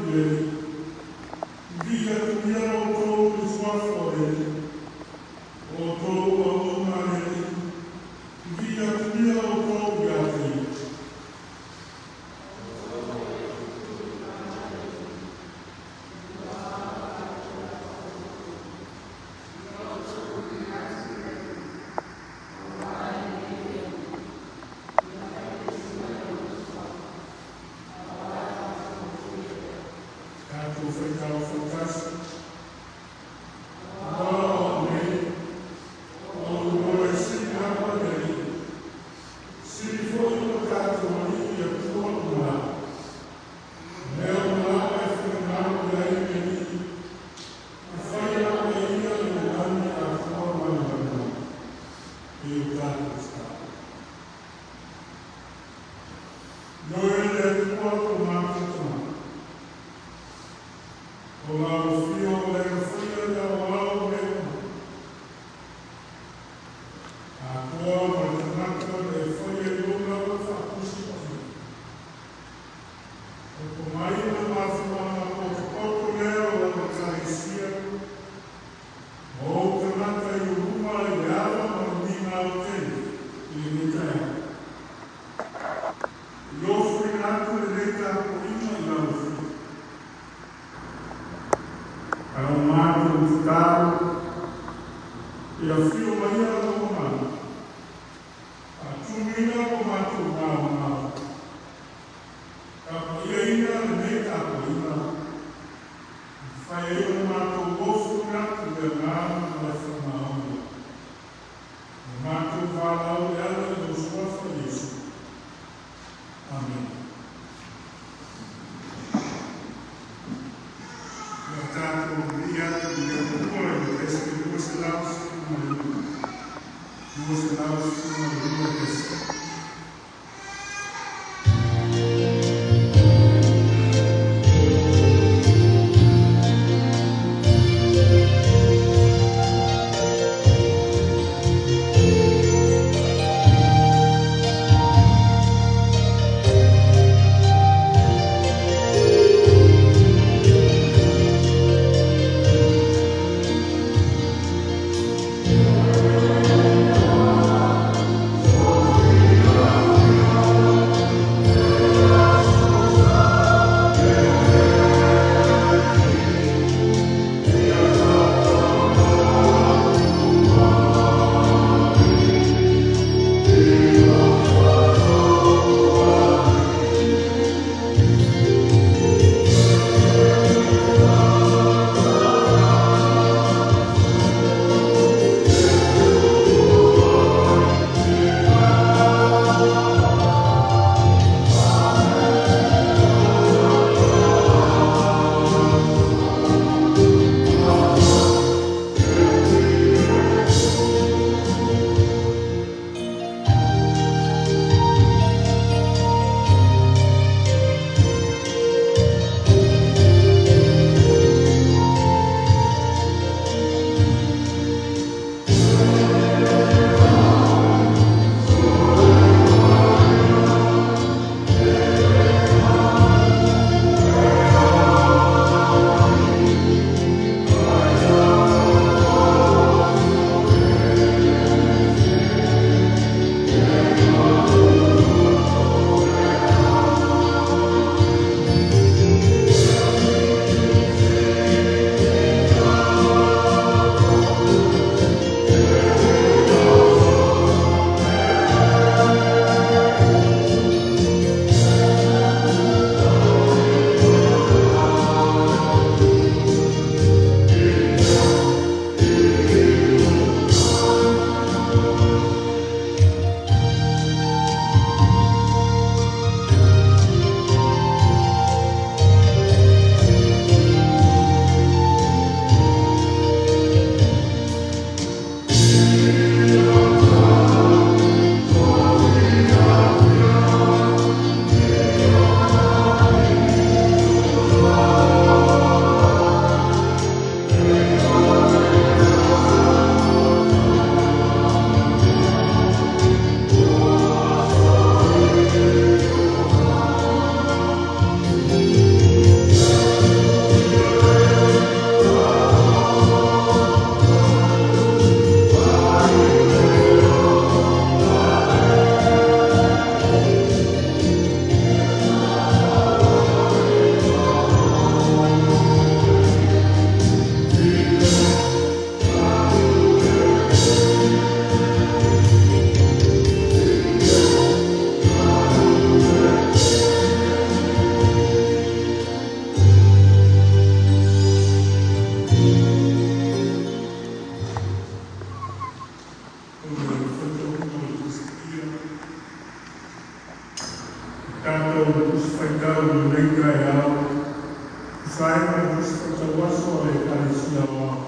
I le Alii. Viia atu ia outou i le suafa o le Alii, o outou o auauna a le Alii. Viia atu ia outou ia te Ia. Tatou faitau faatasi. Aua o au nei, o le ua sili lava le Alii, sili foi lo tatou Alii i Atua uma lava. O mea uma lava e finagalo i ai le Alii, e faia lava e ia i le lagi atoa ma le lalolagi. E o tatou tatalo. Ioe le Atua ko matou Tama, o lau afio o le faia le aoao mea uma. Atoa ma le tagata na e faia i lou lava faatusi paia. O tomai ma mafuaaga potopoto lea o lau Ekalesia, ma ou tagata i ou luma i le ava ma le migao tele i lenei taeao. I ofoina atu lenei tapuaiga i lau afio. Ae o matou tatalo, e afio mai lou Agaga, faatunuina ko matou maumau, taupaiaina lenei tapuaiga, e mafai ai ona matou ofoina atu i le agaga ma le faamaoni. O matou valaau e ala i lou suafa Iesu. Amene. Ia tatou viia atu i le Atua i le pese 212. 212 pese. Tusa ai ma le Tusi Faitau Aso a le Ekalesia Aoao,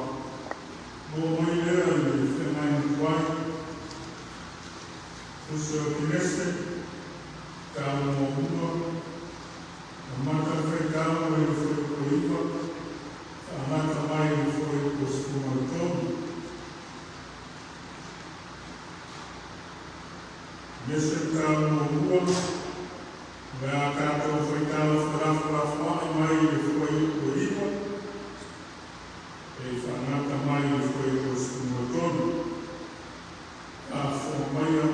maua mai lea i le Feagaiga Tuai, Tusi o Kenese, Mataupu Muamua, amata le faitau i le fuaiupu 9, faagata mai i le fuaiupu 13. Kenese Mataupu Muamua, o le a tatou faitau felafolafoai mai le fuaiupu 9 e faagata mai i le fuaiupu 13. Faafofoga maia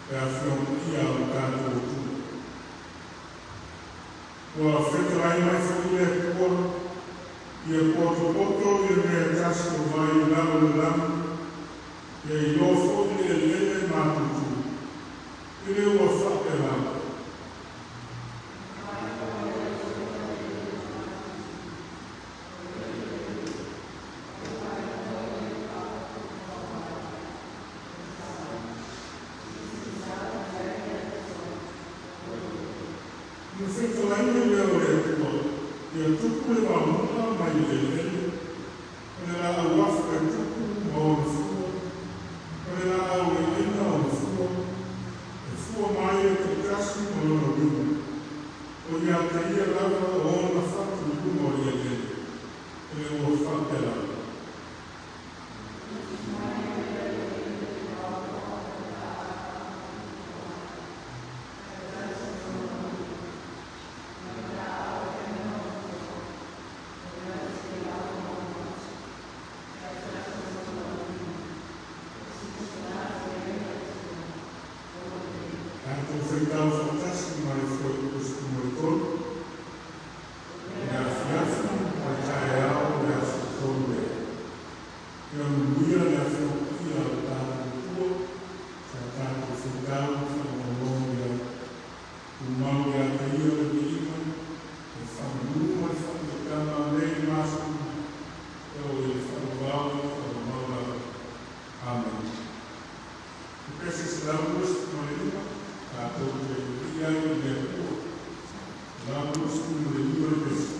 le Afioga Paia a lo tatou Atunuu. Ua fetalai mai foi le Atua, ia potopoto le mea e tasi o vai i lalo o le lagi, ia iloa foi le eleele matutu. I le ua faapena. Ona fetalai mai lea o le Atua, ia tupu le vamuga mai le eleele, o le laau afu e tupu ma ona fua, o le laau e aina ona fua, e fua mai e taitasi ma lona uiga, o ia te ia lava o ona fatu i luga o le eleele. E ua faapena. Tatou faitau faatasi ma le fuaiupu 13. Le afiafi ma le taeao o le aso tolu lea. Ia manuia le Afioga Paia a lo tatou Atua, sa tatou faitau faalogologo i ai. Tumau ia te ia le viiga, le faamanu ma le faautautaga nei ma aso uma, e oo i le faavavau faavavau lava. Amene. Le pese 125, tatou te viia ai i le Atua. 125 le pese.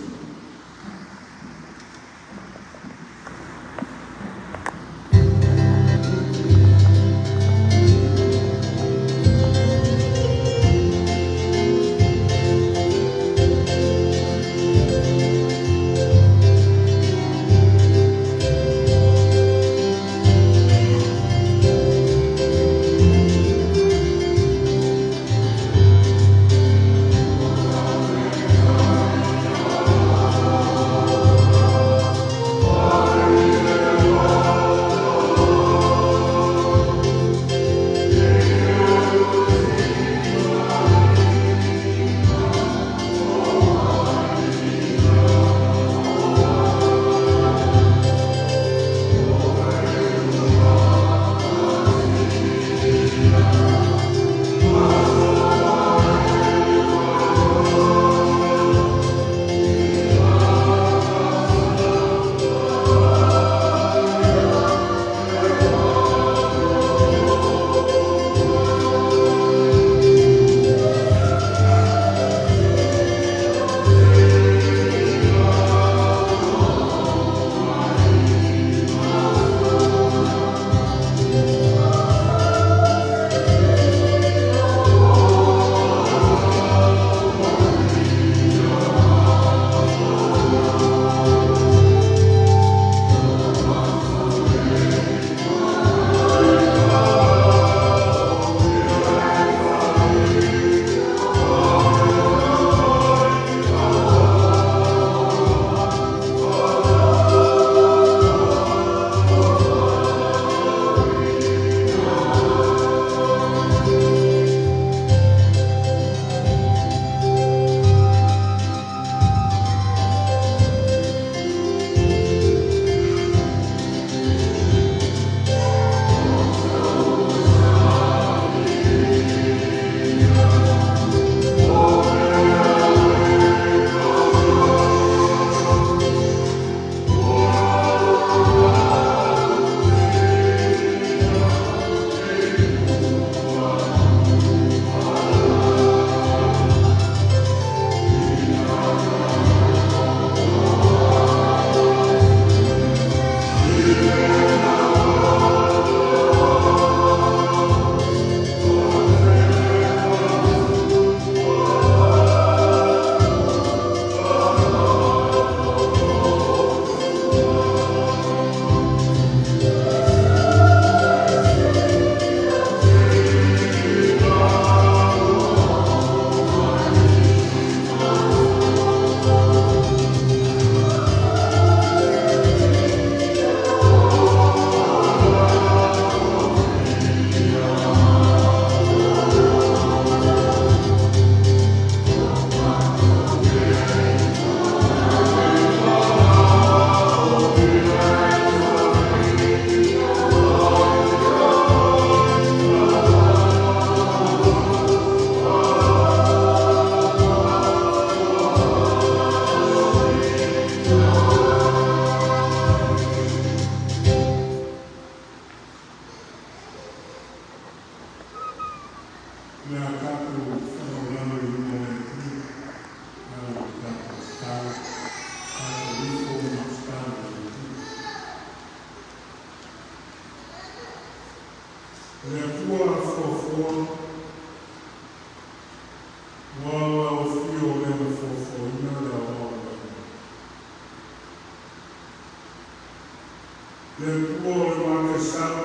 Le Atua o le mataisau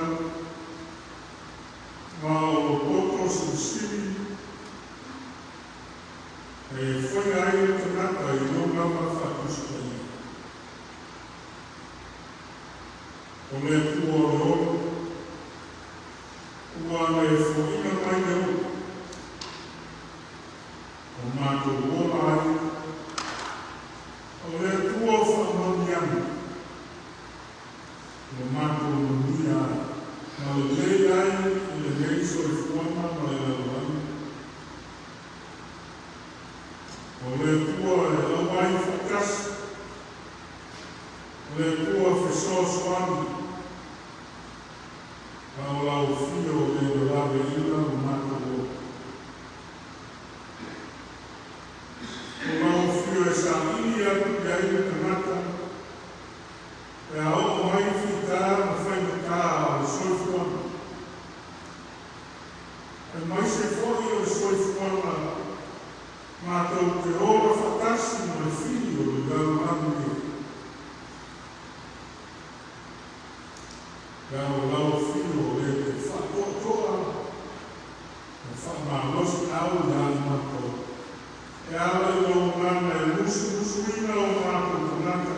ma o lou poto silisili e faia ai le tagata i lou lava Faatusi Paia. O le Atua o le ola, ua le fo'ina mai le ola, ua matou ola ai. O le Atua o faamanuiaga, ua matou manuia ai ma lelei ai i lenei soifuaga ma le lalolagi. O le Atua e auai faatasi, o le Atua fesoasoani, a o lau afio le lalaveina lo matou ola. O lau afio e saili atu i ai le tagata pe a oo mai fitā ma faigata o le soifuaga, aemaise foi o le soifuaga matou te ola faatasi ma le fili o le lalolagi nei. Pe a o lau afio le te faatoatoa ma faamalosiau ia i matou e ala i lou Agaga e musumusuina o matou tagata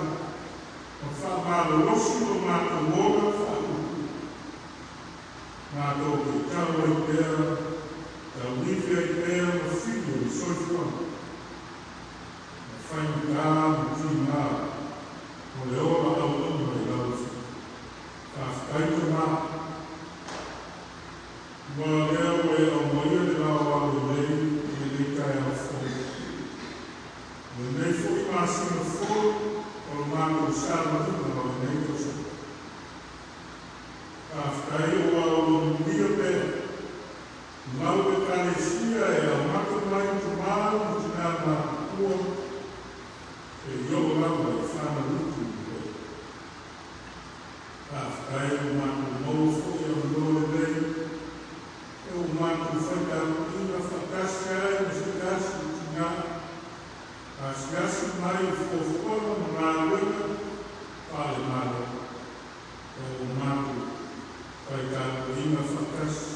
ma faamalolosi lo matou ola faapuupuu matou te tau ai pea tauivi ai pea ma fili o le soifuaga ma faigata ma tigā o le ola auauna i lau afio. Faafetai, Tamā, ua lea ua e aumaia le laolao lelei i lenei taeao fou, lenei fo'i masina fou o le matou savaliga o lenei tausaga. Faafetai ua o lo manuia pea lau Ekalesia e amata mai tamā ma tinā matutua seia oo lava i fanau iti i. Faafetai ua matou maua fo'i avanoa lelei e ua matou faitanuuina faatasi ai ma se tasi i tinā asiasi mai i fuafuaga ma galuega faale-Malo e ua matou faitanuuina faatasi.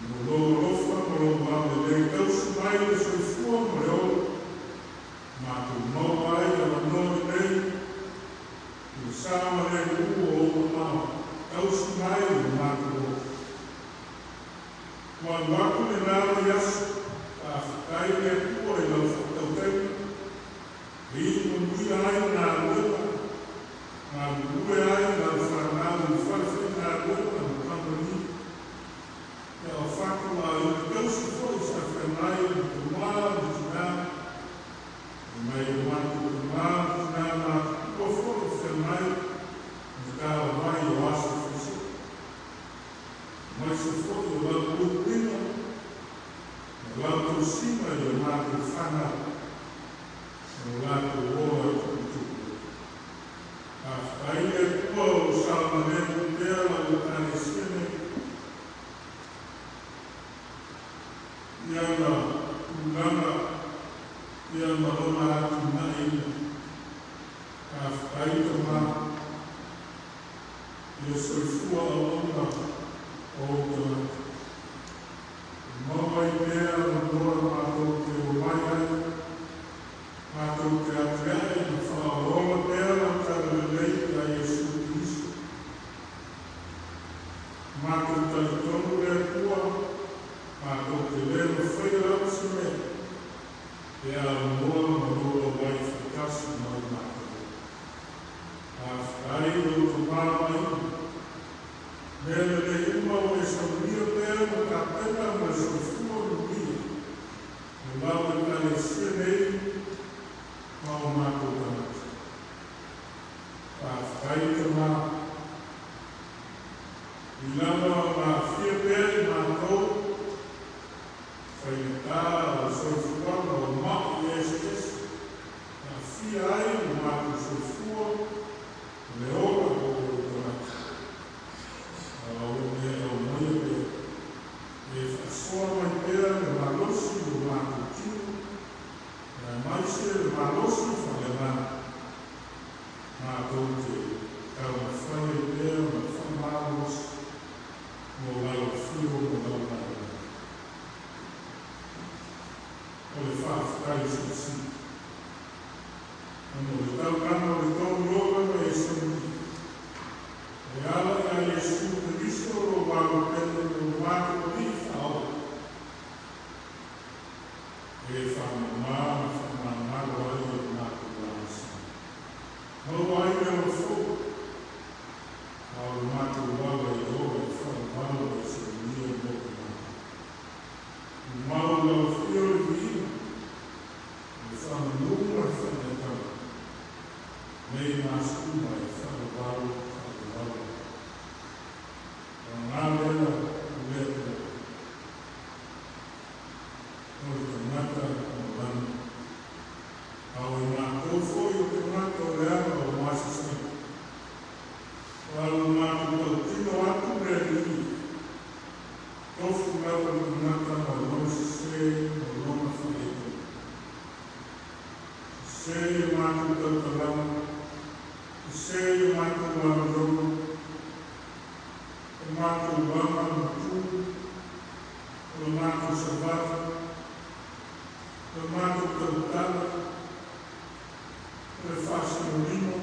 Mo lou alofa ma lou agalelei tausi mai le soifua ma le ola, matou maua ai avanoa lelei i le saogalemu o ou aao tausi mai i le matou ola. Ua alu atu lena vaiaso, faafetai le Atua i lau faatautaiga e iu manuia ai galuega galulue ai lau fanau i fale faigaluega ma kamupani ia o fatu aiga tausi foi sa feagai ma tamā ma tinā e nai o matou tamā ma tinā matutua foi feagai ma talavai o aso faase'e aemaise foi o lau puipuiga ma lau tausiga i o matou fanau ma o latou ola tuputupu. Faafetai le Atua o lo saogalemu pea lau Ekalesia nei i ana tulaga ia ma lona atinaeina. Faafetai, Tamā, i le soifua auauna o ou tagata. E maua ai pea avanoa matou te omai ai, matou te atiae ma faaolaola pea lau talalelei ia Iesu Keriso. Matou talitonu le Atua matou te lē mafaia lava se mea pe a aunoa ma lou auai faatasi mai matou. Faafetai lou tamaoaiga, mea lelei uma ua e saunia pea ma tapena mo le soifua manuia o lau Ekalesia nei ma o matou tagata. Faafetai, Tamā, i lava o aafia pea i matou faigata o le soifuaga o ma'i eseese aafia ai lo matou soifua ma le ola o ou tagata, a o lo o e aumaia pea e faasoa mai pea le malosi i o matou tino aemaise le malosi faaleagaga matou te. Taumafai ai pea ma le faamalosi mo lau afio ma lau galuega. O le faafetai silisili ona o le taulaga o le togi ola ma e solia e ala ia Iesu Keriso lou Alo pele, lo matou Alii Faaola, e faamamā ma faamagalo ai o le matou lagasi, maua ai le ola fou, a o le matou ala i le ola e faavavau e solia mo le matou. Tumau lau afio le viiga, o le faamanu ma le faamaitaga, nei ma aso uma e faavavau faavavau. Paga lea, o le Atua, o le tagata o lagi, a o i matou foi o tagata o le aga o masasai, a o matou tautino atu le Alii, tofu lava le tagata ma lona sesē ma lona faaletonu. Sesē i a matou tautalaga, sesē i a matou amioga, o matou aga ma tu, o le matou savali, o le matou tautala, o le faasinolima,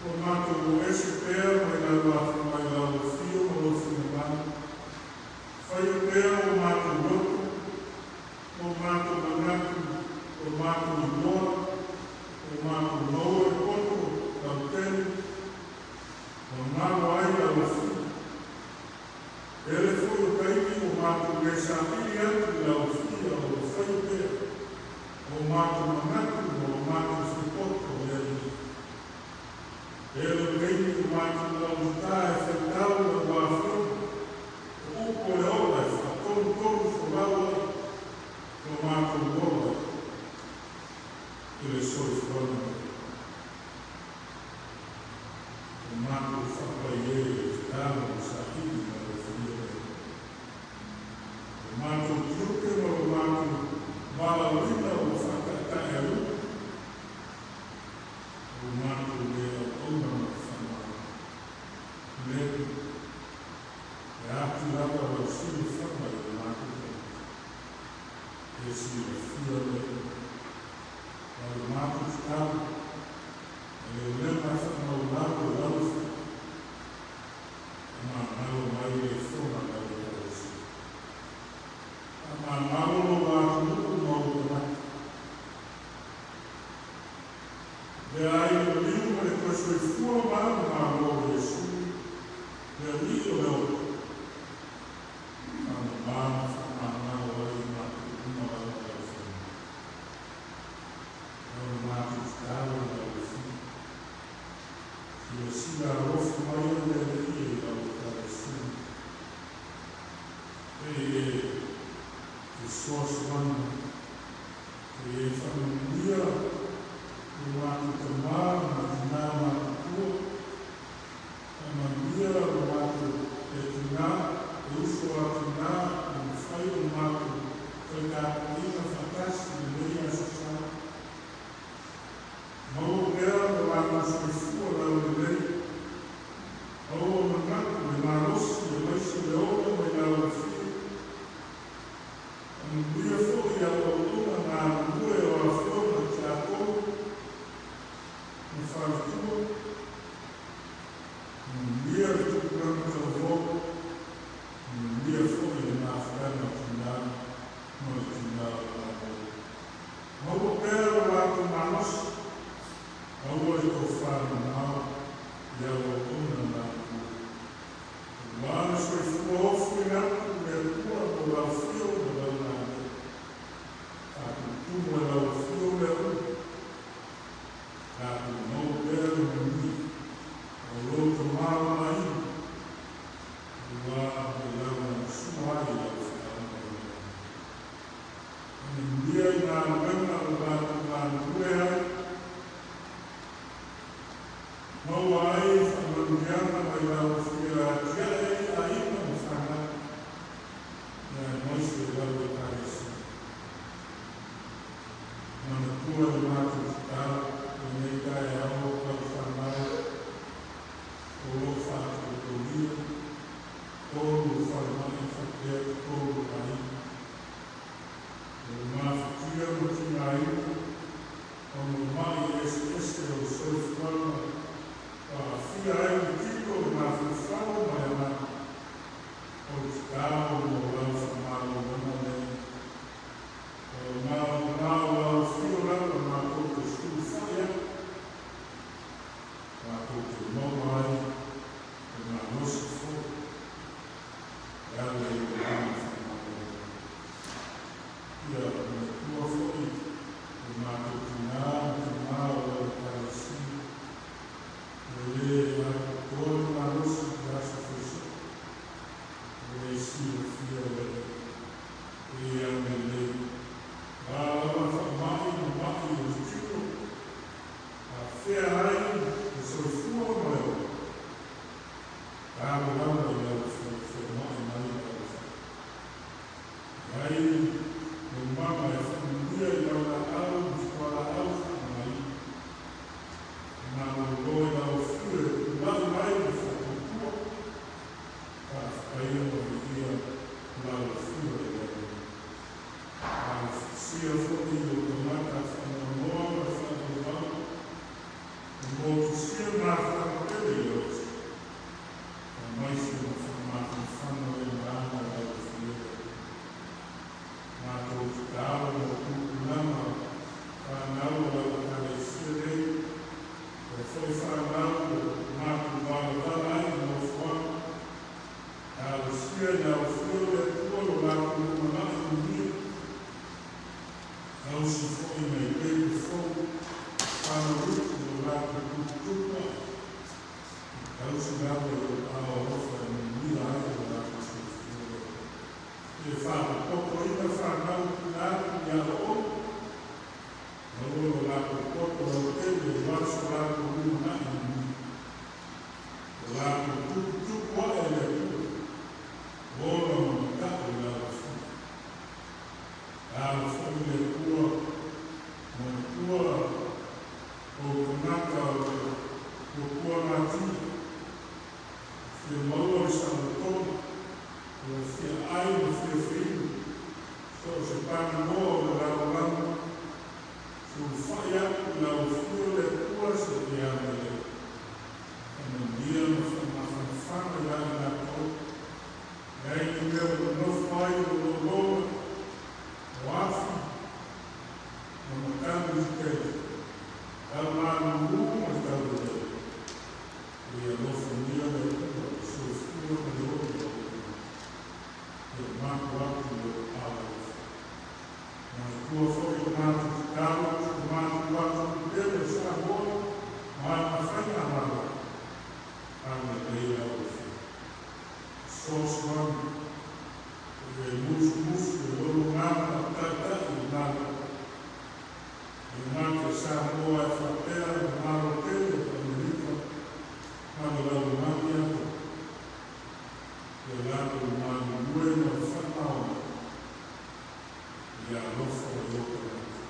ua matou o ese pea mai lau mai lau afio ma lou finagalo, faia pea o matou loto, o matou manatu, o matou iloa, o matou maua le poto lautele, ua galo ai lau afio. Tele foi o taimi ua matou le saili atu i lau afio, a ua faia pea o matou manatu ma o matou fepoto le Alii. Tele o taimi ua matou laumatā e faitau lau afioga, o upu o le ola e faatonutonu folau ai lo matou ola i le soifuaga nei. O matou faapai e, e tatalo ma saili i lau afio le. O matou tiute ma lo matou valaauina ua faata'ata'e aluga, o matou le auauna ma le faamalo. Le e atu lava lau silafaga i o matou tagata. E silafia le a o le matou tatalo, e le ulega e faamaulau e lau afio, faamagalo mai le fofoga lau Ekalesia. Faamagalo lou atunuu ma ou tagata. Lea ai le maliu ma le toe soifua ma le Malo o Iesu, le Alii o le ola, faamamā ma faamagalo ai i matou uma lava lau Afioga. O le matou tatalo i lau afio, silasila alofa mai le Alii i lau Ekalesia, e e fesoasoani, e e faamanuia lo matou tamā ma tinā matutua, faamanuia lo matou e tinā, e uso a tinā, e mafai o matou faitapuaiga faatasi i lenei aso sa. Maua pea lo latou soifua laulelei, maua manatu le malosi aemaise le ola mai lau afio. Faamanuia foi au auauna galulue o afioga i tiakono ma faletua. Manuia le tupulaga talavou, manuia foi le mafutaga o tinā ma le tinā o le Malo. Maua pea lo latou malosi, maua le tofā mamao i au auauna galulue. Aua le soifua ofi atu le Atua mo lau afio ma lau galuega. Faatutumu e lau afio le aua, tatou maua pea le manuia o lo tamaoaiga, ua e lagolagosua ai lau feaoga i le lagi. Manuia i galuega o latou galulue ai, maua ai faamanuiaga mai lau afio e atiae ai aiga ma fanau, aemaise lau Ekalesia. Manatua le matou tatalo i lenei taeao lau. Talosia foi i ou tagata faanoanoa ma le faavauvau, e motusia mafuaaga tele i le oti, faamaise ma faamafanafana le agaga o lau Afioga. Matou tatalo mo tupulaga fanau o lau Ekalesia nei, o foi fanau ua matou valavala ai i nofoaga. Talosia i lau Afio le Atua lo latou lumanai manuia, tausi foi nai keiki fou fanauiti lo latou tuputupu ae, tausi lava i ou aao alofa e manuia ai lo latou soifua le E faapopoina fanau tuuina atu i aoaoga, maua lo latou poto lautele aua so latou lumanai manuia. O latou tuputupu ae le Atua, ola ma mata'u i lau Afio. Alo foi le Atua, manatua ou tagata o le puapuagatia, fia maua le saolotoga, o lo fia ai ma fia feinu, so o se pagamoa o le lalolagi, sulufai atu i lau Afio le Atua seia agalelei. Faamanuia ma faamafanafana ia i latou, leai ni mea o nonofo ai o lologa, o afi, ma matagi tetele, tau malulu ma le taulelei. Ia alofagia le Atua le soifua ma le ola o outou. Ia mapu atu i ou aao alofa. Manatua foi le matou tatalo i si o matou atunuu pele o Samoa ma ana faigamalo. Agalelei lau Afioga. Fesoasoani ia e musumusu e lologa ma taitai i Malo. E le gata i Samoa ae faapea le Malo tele o Amerika ma le lalolagi atoa. Ia latou galulue ma le faamaoni i le alofa i o tagata.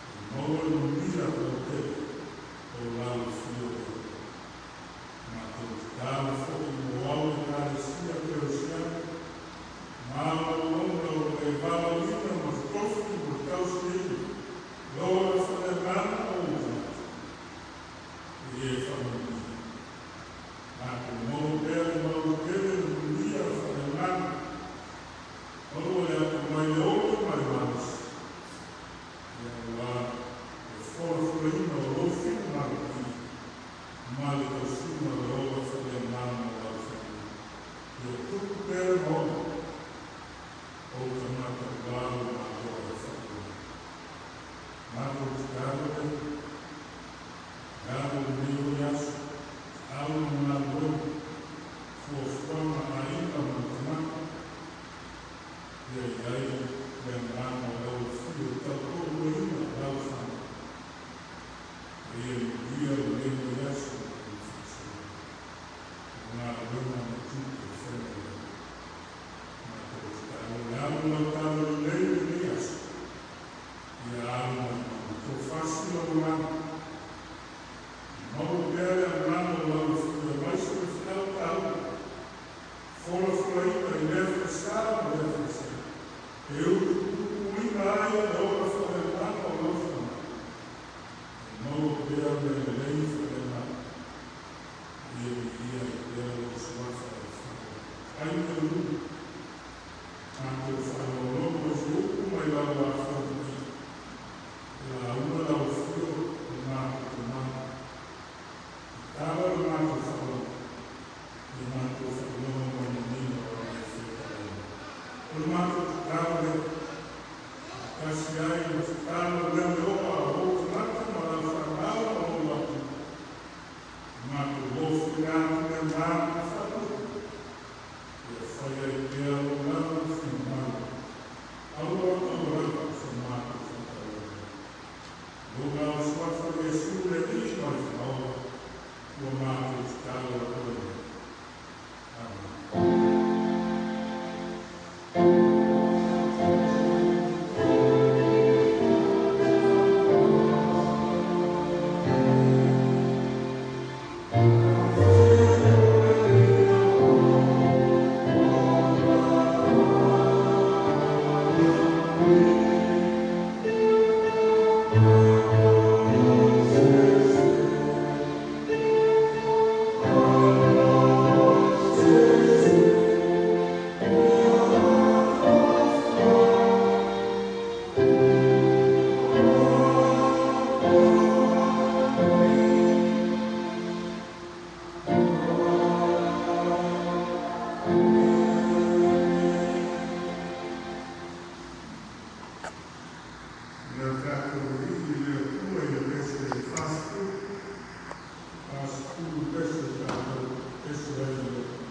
Ia maua le manuia lautele o lau Afio le Atua. Matou tatalo foi mo ao Ekalesia Kerisiano, ma ao auauna o lo o e valaauina ma totofi mo le tausiaina o le ola faaleagaga o ou tagata. Ia e faamanuia. Matou maua pea le maulutele le manuia faaleagaga, maua le atamai le ola ma le malosi, ia aua le folafolaina o lou finagalo paia ma le tausiga o le ola faaleagaga o lau fanau. Ia tupu pea le maota o ou tagata aua lou malo e faailoa. Matou tatalo le alo lenei foi aso, au ma galuega, fuafuaga a aiga ma tagata, ia i ai le agaga o lau Afio e tautoaluaina lau fanau. Ia manuia lenei foi aso ma lona faasologa. O galuega ma tiute e faigaluega. Matou tatalo le alo lau talalelei lenei aso, ia alo mai malu toafasi lau agaga. Maua pea le agaga o lau Afio aemaise le feau taua, folafolaina i lea falesa ma lea falesa, e utupupuina ai le ola faaleagaga o lau fanau. E maua pea mea lelei faaleagaga, ia viia ai pea lou suafa e faalogo. Ai mea lulu, matou faalogologo i se upu mai lau Afioga Paia. E lauga lau Afio le matou Tama. Tatala le matou faalogo, ia matou faalogo ma le manino o lau fetalaiga. O le matou tatalo lea, faatasi ai ma tatalo lea oa o ou tagata ma lau fanau ma lou atunuu. Matou ofo atu le agaga ma faatupu, ia fai ai pea lou lava finagalo. Aua aua lava so matou faatauaina. Lona o suafa Iesu le Alii ma le Faaola, ua matou tatalo atu ai nei. Amene. Ia tatou Alii le Atua i le pese 40, 40 pese tatou pese ai i le Atua.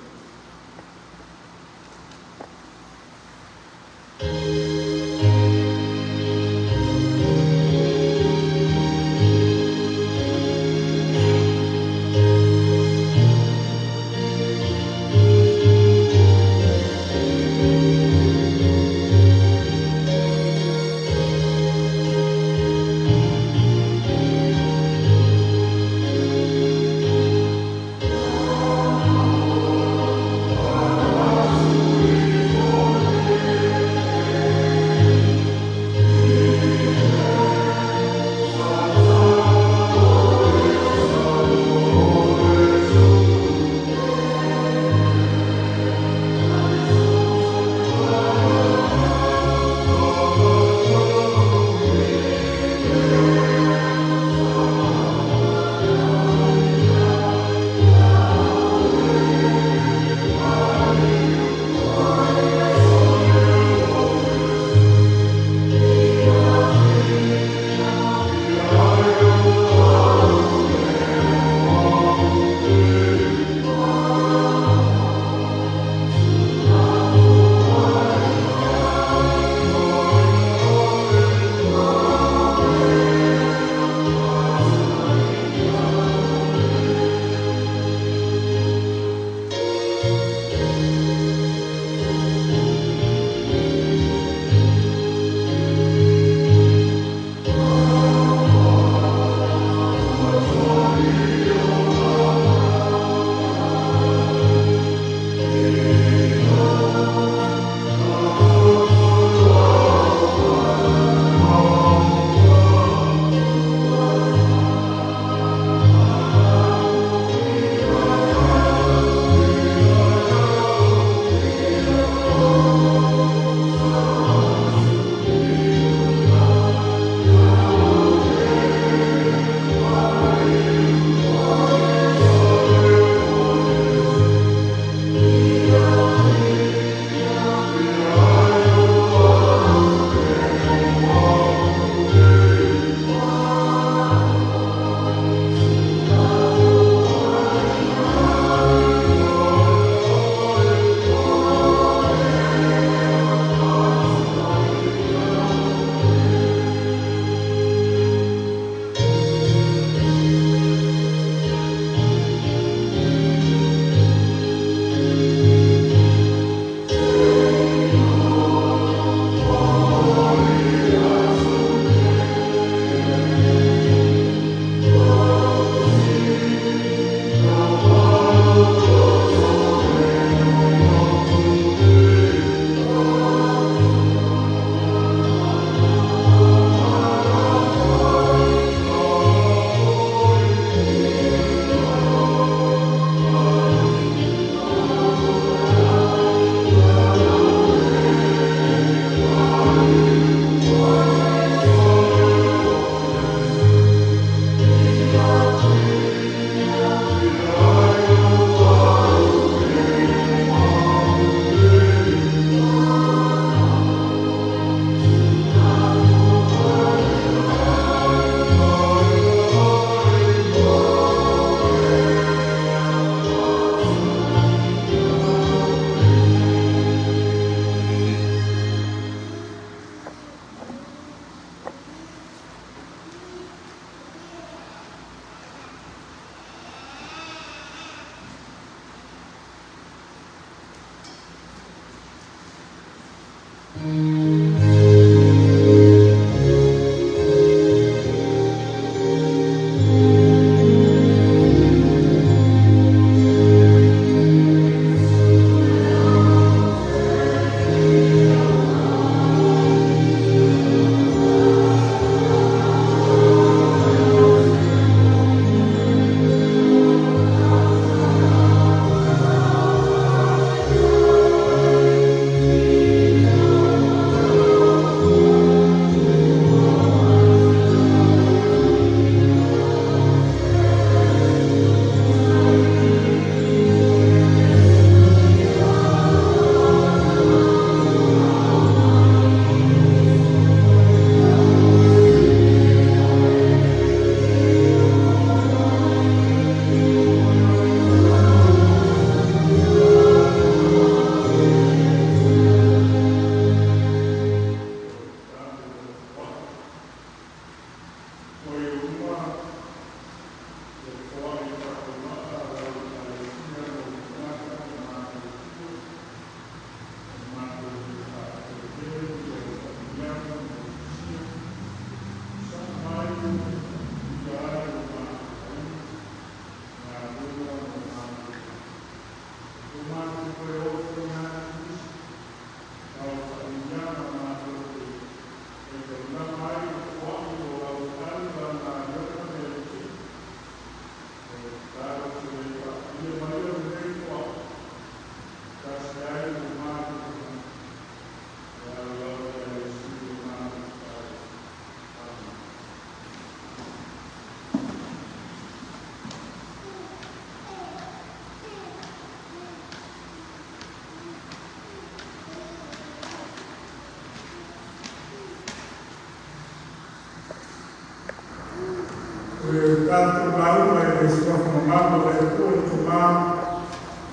Le tatou lauga i le suafa mamalu o le Atua le Tama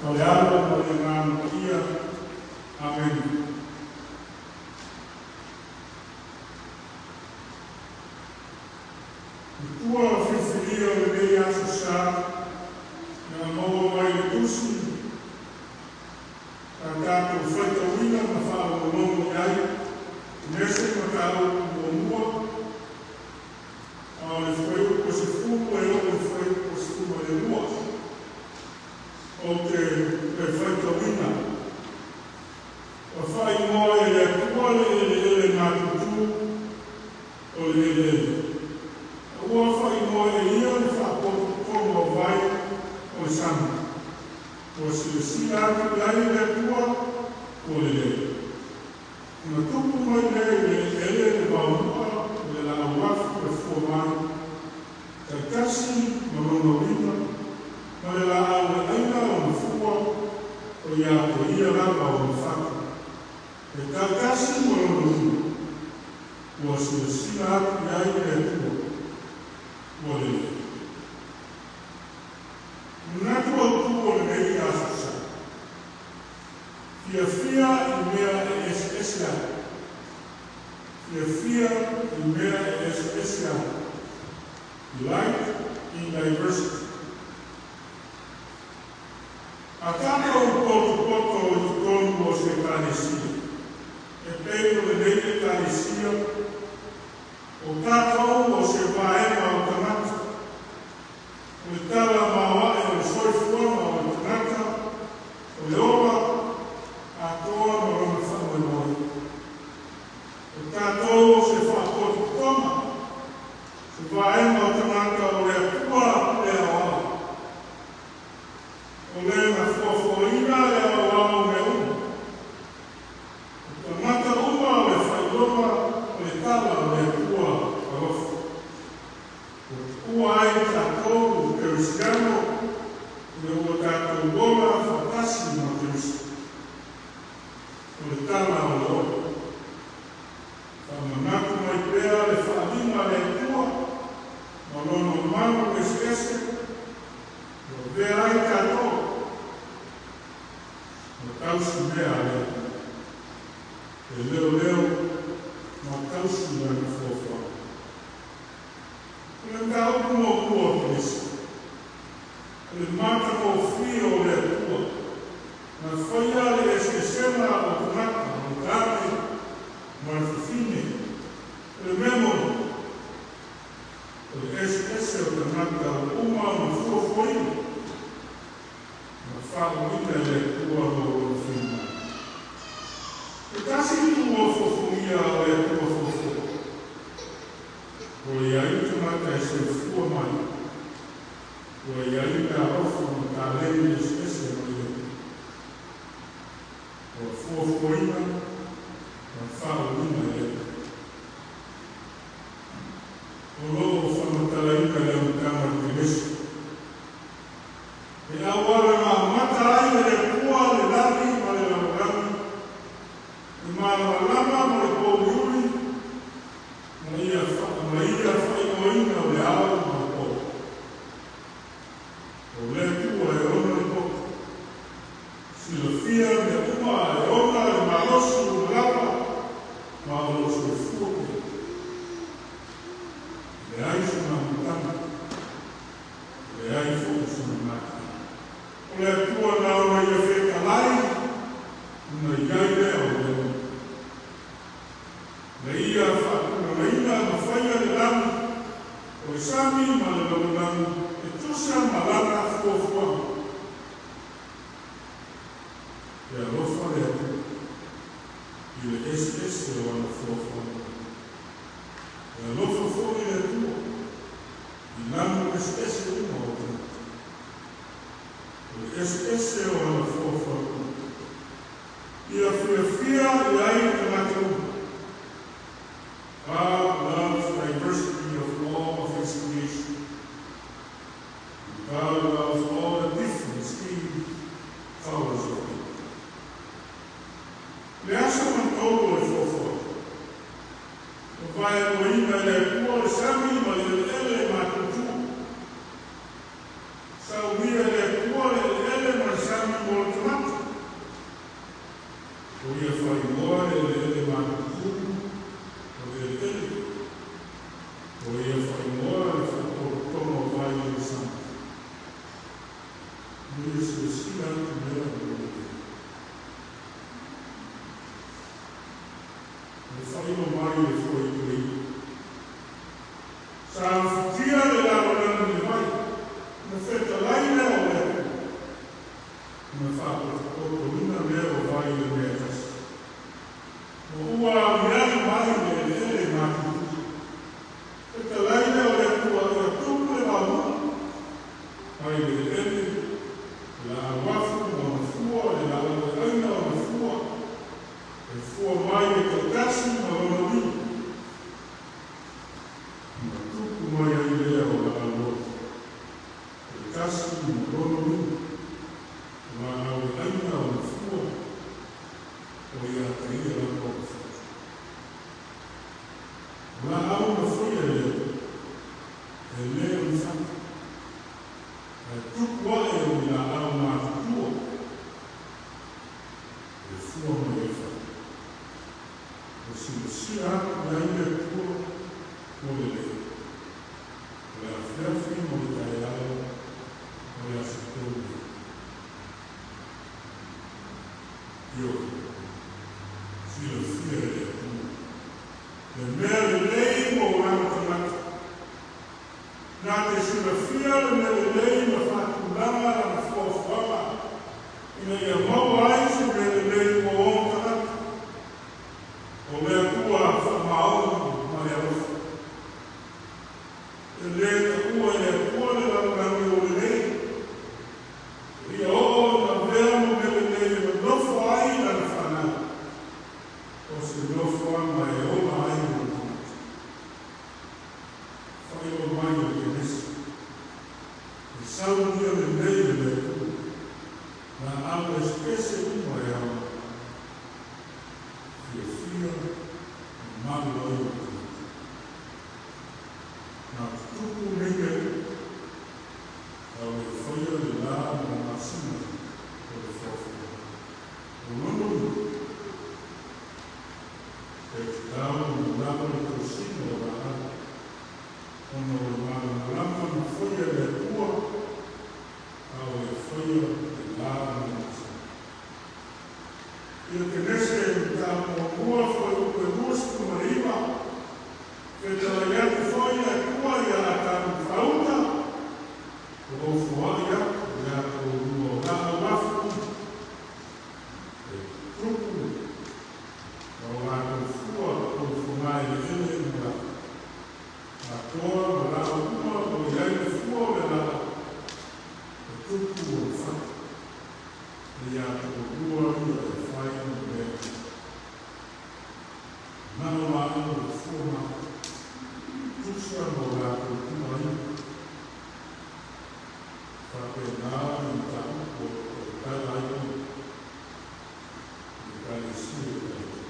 ma le Alo ma le Agaga Paia. Amene. I tua o filifilia o lenei Aso Sa na maua mai le tusi sa tatou faitauina ma faalogologo i ai Kenese mataupu muamua a o le fuaiupu e 10 e oo i le fuaiupu e 12 ou te toe faitauina. Ua faaigoa e le Atua le eleele matutu o le eleele. A ua faaigoa e ia le faapotopotoga o vai o le sami. Ua silasila atu i ai le Atua ua lelei. Ona tupu mai lea i le eleele le vaomua ma le laau afu e fua mai, taitasi ma lona uiga, ma le laau e aina ona fua, o ia te ia lava ona fatu. E taitasi ma lona uiga. Ua silasila atu i ai le Atua ua lelei. Manatu autu o lenei Aso Sa. Fiafia i mea e eseese ai. Fiafia i mea e eseese ai. Delight in diversity. A tatou potopoto i totonu o se ekalesia, e pei o lenei ekalesia, o tatou o se vaega o tagata. O le tala maoae o le soifuaga o le tagata, o le ola, atoa ma lona faamoemoe. O tatou o se faapotopotoga, se vaega o tagata o le Atua le aoao. O le na fuafuaina le aoao o mea uma. O tagata uma o le faailoga o le tala o le Atua alofa. Ua tuua ai tatou o Kerisiano ina ua tatou ola faatasi ma Keriso. O le tala o le ola. Faamanatu mai pea le faaaliga a le Atua ma lona malu eseese ua avea ai tatou ma tausi mea a le Atua. E leoleo ma tausi lana fuafuaga. O le mataupu muamua o Kenese, o le matagofie o le Atua na faia le eseesega o tagata o le tane ma le fafine. O le mea moni, o le eseese o tagata ua uma ona fuafuaina ma faaluina e le Atua mo lona finagalo. E tasi itu o fuafuagia o le Atua fuafua. Ua i ai tagata e soifua mai, ua i ai meaalofa ma taleni eseese mai le Atua. Ua fuafuaina ma faaluina e le Atua. O lo o faamatalaina i le amataga o le Kenese. E auala na amata ai e le Atua le lagi ma le lalolagi, le malamalama ma le pouliuli, ma ia faaigoaina o le ao ma le po. O le Atua e ona le poto. Silafia mea uma e ona le malosi ua lava ma o lo o soifua pea. Leai sona amataga. sami ma le lalolagi e tusa ma lana fuafuaga. E alofa le Atua i le eseese o ana fuafuaga. E alofa foi le Atua i lanu eseese uma o tagata. O le eseese o ana fuafuaga ia fiafia i ai tagata uma. God loves diversity of all of His creation. And God loves all the different skin colors of people. Le aso matolu o le fuafuaga. Na vaeluaina e le Atua le sami ma le eleele matutua. Saunia e le Atua le eleele ma le sami mo le tagata. Ua ia faaigoa le eleele matutu o le eleele. Ua ia faaigoa le faatolotolo o vai o le sami. Ua ia silasila atu lea o le eleele. O le faailo mai le fuaiupu 9. Sa ufitia le lalolagi i le vai, ona fetalai lea o le Atua. Ona faapotopotoina lea o vai i le mea e tasi. Ua aliali mai le eleele matutu. Fetalai lea o le Atua ia tupu le vaomuta mai le eleele, le laau afu ma ona fua, le laau eaina ona fua, e fua mai le taitasi ma lona uiga. Ona tupu mai ai lea o laau ola, taitasi ma lona uiga, o laau eaina ona fua, o ia te ia lava o le fatu. O laau na faia e le Atua, e le o ni fatu, ae tupu ae o ni laau matutua, e fua mai ai fatu. Ua silasila atu i ai le Atua ua lelei. O le afiafi ma le taeao o le aso tolu lea. Ioe, silafia e le Atua le mea lelei mo lana tagata. Na te silafia le mea lelei ma faatulaga lana fuafuaga ina ia maua ai se mea lelei mo ona tagata. O le Atua faamaoni ma le alofa. E le taua e le Atua le lalolagi o lelei. Ia oo ina avea ma mea lelei e nonofo ai lana fanau. O se nofoaga e ola ai ona tagata. Faailoa mai o le Kenesi. E saunia lelei e le Atua laau eseese uma e ao mai. Fiafia ma malu ai ona tagata. Na tutupu nei mea uma, a o le i faia le lā ma le masina o le fuafuaga. O lona uiga, e tatau ona lava le tausiga o laau, ona o le malamalama na faia e le Atua a o le i faia le lā ma le masina. I le Kenese mataupu muamua fuaiupu e 29, fetalai atu foi le Atua ia Atamu, Gauta, ua ou foai atu ia te oulua o laau afu uma, e tupu ma o latou fua o fogaeleele ma latou, atoa ma laau uma o i ai le fua o le laau, e tupu ona fatu, e ia te oulua ia e fai ma mea ai. Na o laau e fua mai, tusa ma o latou ituaiga. Faapena le mataupu o lo o tautala ai ona i Ekalesia i Kalatia.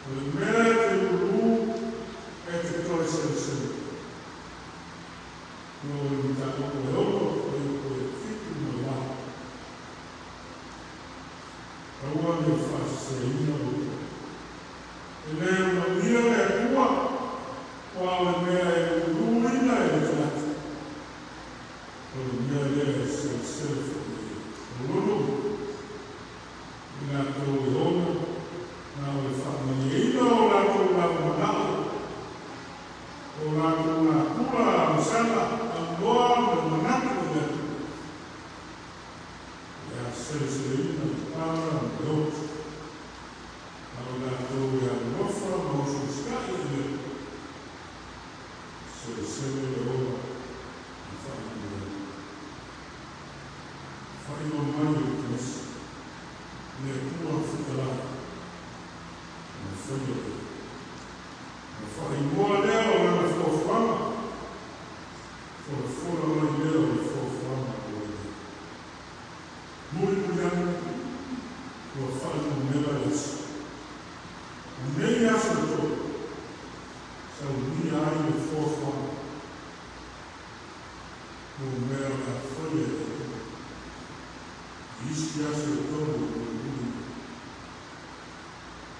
O le mea e te lulu e te toe selesele no le mataupu e 6 fuaiupu e 7 ma le 8. Aua ne i faaseseina outou. E le ulagia le Atua, aua o le mea e luluina e le tagata, o le mea lea e selesele foi e ia. O lona uiga, i latou e ona na o le faamalieina o latou lava manao, o latou natura. Kerisiano le ola ma faalupelupeina. Faailoa mai e le Kanisa, le Atua fetalai na faia lea. Na faaigoa lea o lana fuafuaga, folafola mai lea o le fuafuaga ua i ai. Mulimuli ane, ua faanumera le aso. O nei aso e tolu, saunia ai le fuafuaga mo mea o le a faia e le Atua. I isi aso e tolu e mulimuli mai.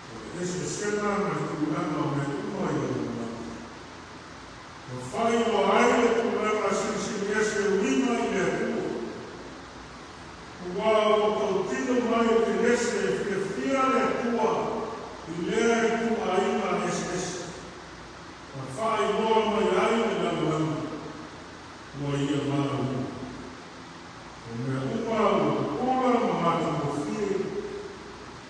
O le eseesega ma le tulaga o mea uma i le lalolagi, ua faailoa ai le tulaga silisili ese e uiga i le Atua. Aua ua tautino mai o Kenese e fiafia le Atua i lea ituaiga eseese, ma faailoa mai ai le lalolagi ua ia valaauina. O mea uma ua pupula ma matagofie,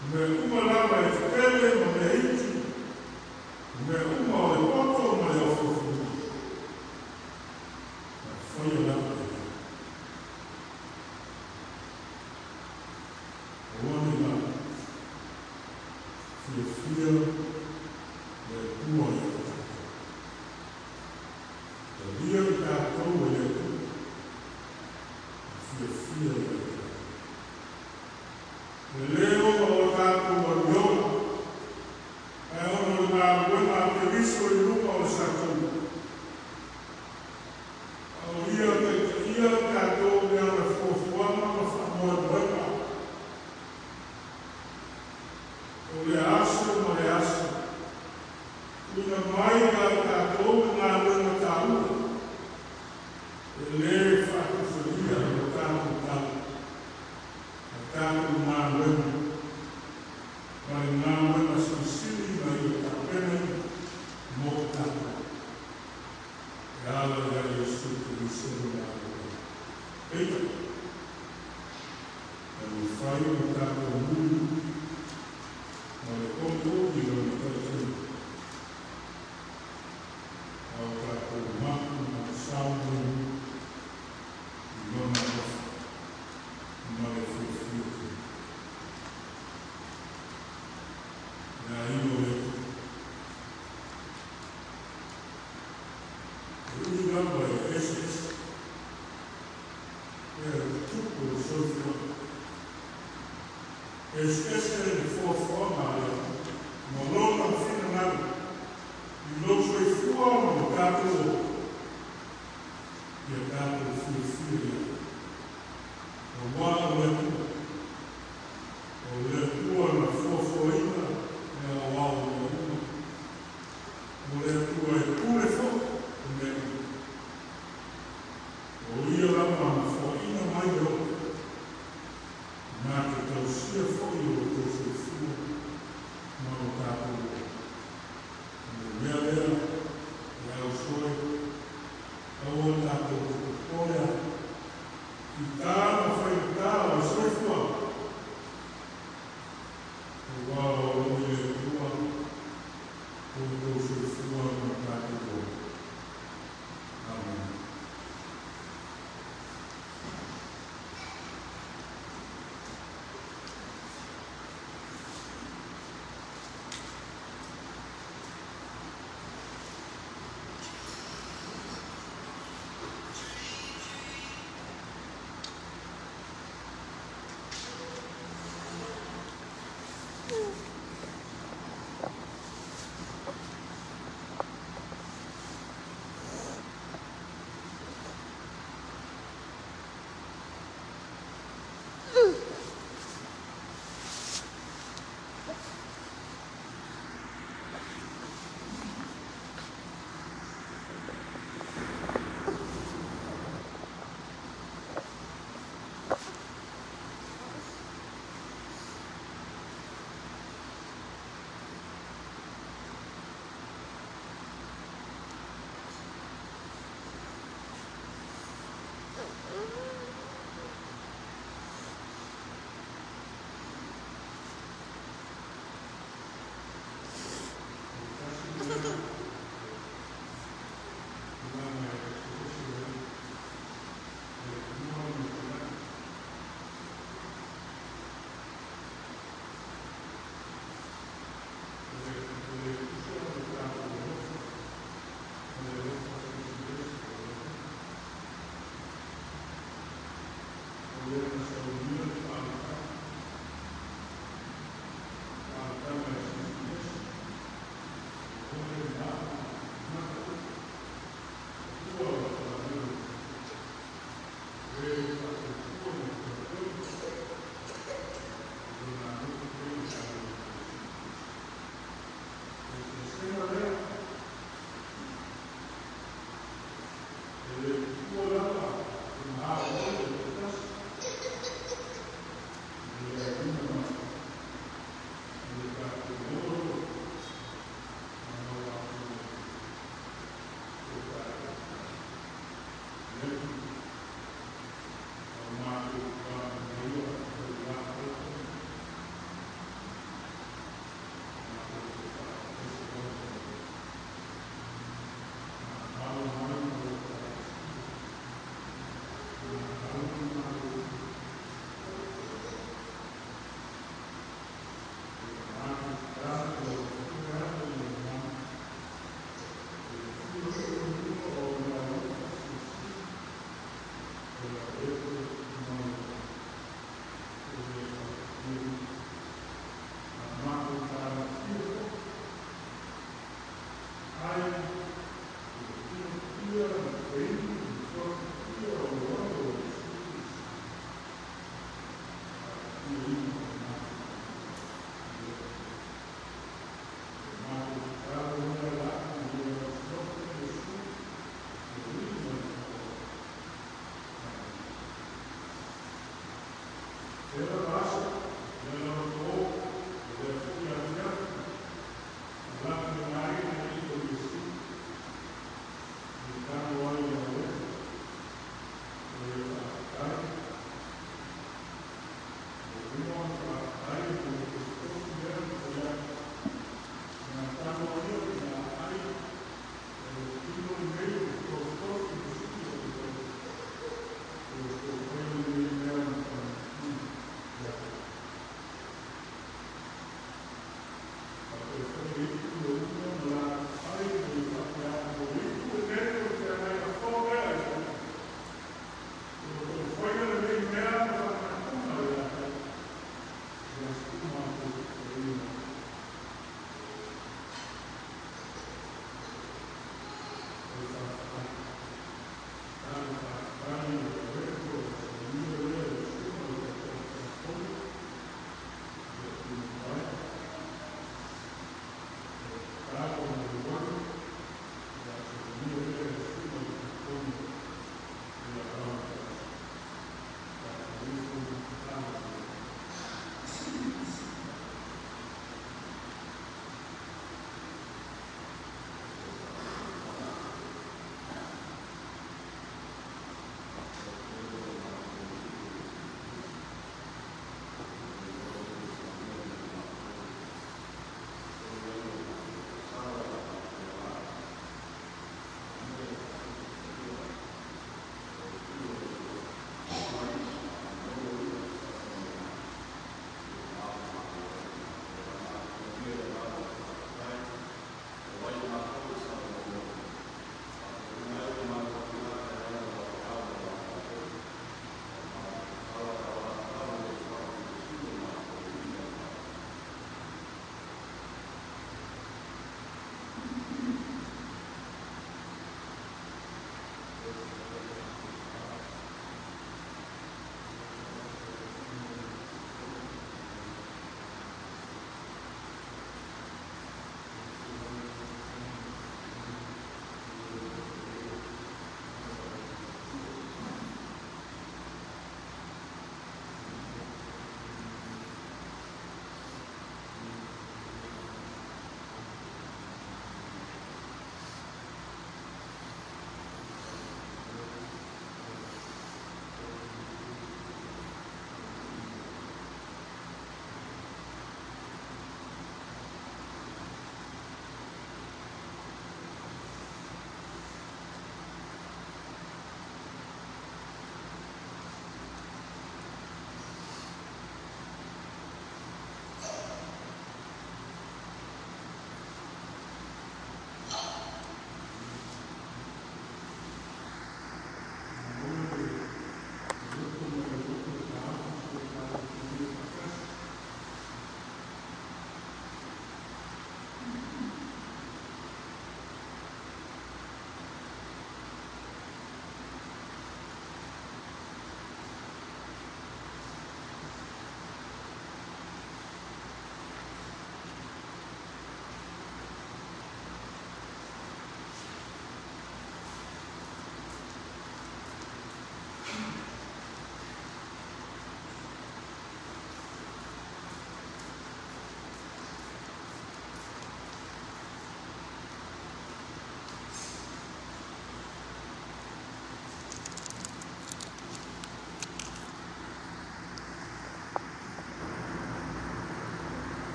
o mea uma lava e tetele ma mea iti, o mea uma o le poto ma le ofuofuga, na faia lava e ia. Aua ne i galo, fiafia le Atua ia te tatou. Talia i tatou e le Atua, ma fiafia ia te tatou. E le ona o tatou amioga, ae ona o le galuega a Keriso i luga o le satui. A o ia taitaia tatou i ana fuafuaga ma faamoemoega. O le aso ma le aso, tuuina mai ia tatou le galuega taua, e lē faatusalia o tatou tala ma tatou galuega ma le galuega silisili na ia tapenaina mo tatou e ala ia Iesu Keriso le galuega. Peitai, taumafai ona tatou mulimuli ma le olioli i lona taitaiga, a o tatou mapu ma le saogalemu i lona alofa ma le fiafia tele. Le aiga o le Atua, e ui lava e eseese mea e tutupu i le soifuaga, eseese le fuafuaga a le Atua ma lona finagalo i lou soifua ma lo tatou ola, ia tatou fiafia i ai. Aua o le Atua, o le Atua na fuafuaina le aoao o mea uma. O le Atua e pule foi i mea uma. O ia lava na foaina mai le ola, na te tausia foi o lo outou soifua ma lo tatou ola. O le mea lea, e ausoe, aua tatou te popole ai i ta ma faigata.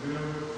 Yeah.